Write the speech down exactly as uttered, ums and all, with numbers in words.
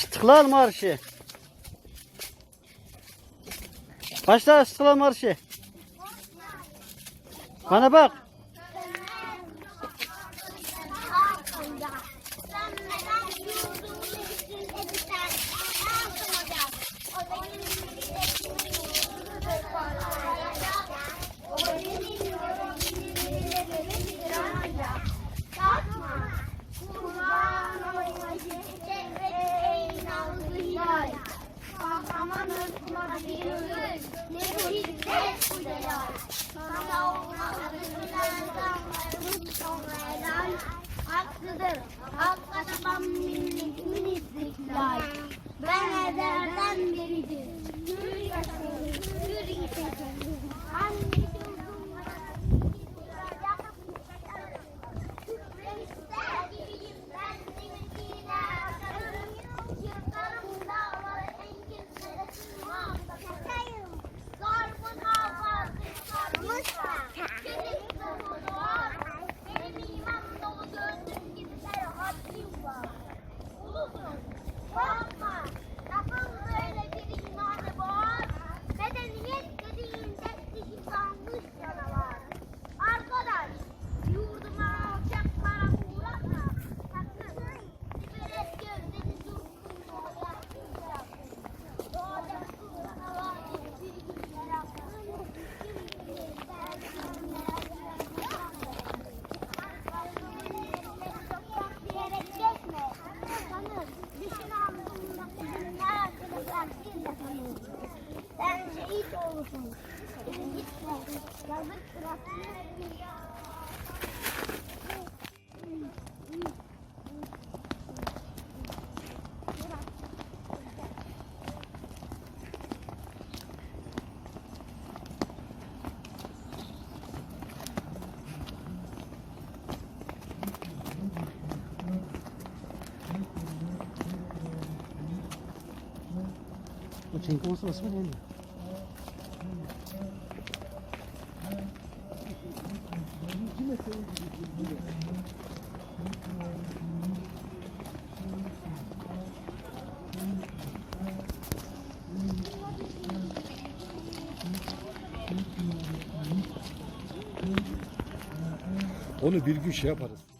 ئىستىقلال مارشى. باشلا ئىستىقلال مارشى. مانا باق. Hakkıdır, hakka tapan milletimin istiklali. Ben ederden biridir. Hür yaşasın, hür yaşasın. Anne yurdum, Korkma, lafın böyle bir imanı var. Medeniyet dediğin tek kişi kalmış canavar. Arkadaş, yurduma alçak para uğratma. Sakın. Sen şehit olursun. Gitme. Yazık bırakma. Onu bir gün şey yaparız.